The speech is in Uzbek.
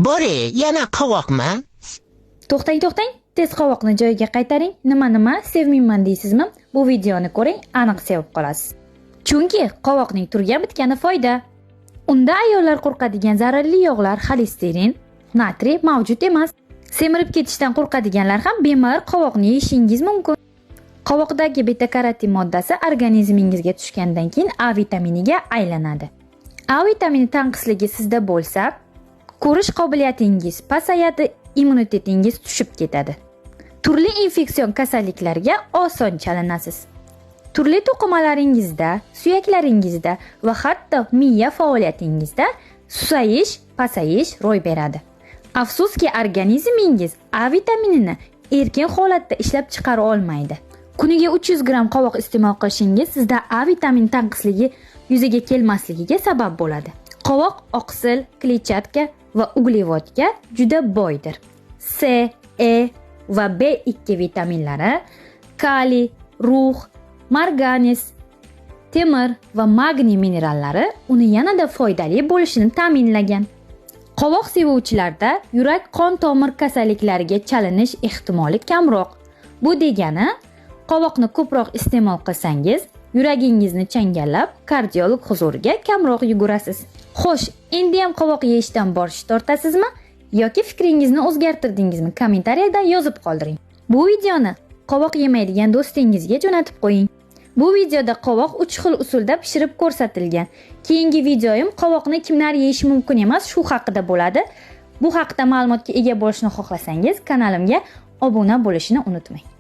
Bore, yana qovoqmi? To'xtang, to'xtang. Tez qovoqni joyiga qaytaring. Nima nima sevmayman deysizmi? Bu videoni ko'ring, aniq sevib qolasiz. Chunki qovoqning turgan bitgani foyda. Unda ayollar qo'rqadigan zararli yog'lar, xolesterin, natriy mavjud emas. Semirib ketishdan qo'rqadiganlar ham bemalol qovoqni yeyishingiz mumkin. Qovoqdagi beta-karotin moddasi organizmingizga tushgandan keyin A vitaminiga aylanadi. A vitamini tanqisligi sizda bo'lsa, ko'rish qobiliyatingiz pasayadi, immunitetingiz tushib ketadi. Turli infeksion kasalliklarga oson chalinasiz. Turli to'qimalaringizda, suyaklaringizda va hatto miya faoliyatingizda susayish, pasayish ro'y beradi. Afsuski, organizmingiz A vitaminini erkin holatda ishlab chiqara olmaydi. Kuniga 300 gramm qovoq iste'mol qilishingiz sizda A vitamini tanqisligi yuzaga kelmasligiga sabab bo'ladi. Qovoq oqsil, kletchatka va uglevodga juda boydir. C, E va B2 vitaminlari, kaliy, rux, marganes, temir va magniy minerallari uni yanada foydali bo'lishini ta'minlagan. Qovoq sevuvchilarda yurak qon tomir kasalliklariga chalinish ehtimoli kamroq. Bu degani, qovoqni ko'proq iste'mol qilsangiz, yuragingizni changallab, kardiolog huzuriga kamroq yugurasiz. Xo'sh, endi ham qovoq yeyishdan bosh tortasizmi yoki fikringizni o'zgartirdingizmi? Kommentariyada yozib qoldiring. Bu videoni qovoq yemaydigan do'stingizga jo'natib qo'ying. Bu videoda qovoq 3 xil usulda pishirib ko'rsatilgan. Keyingi videoyim qovoqni kimlar yeyishi mumkin emas shu haqida bo'ladi. Bu haqda ma'lumotga ega bo'lishni xohlasangiz, kanalimga obuna bo'lishni unutmang.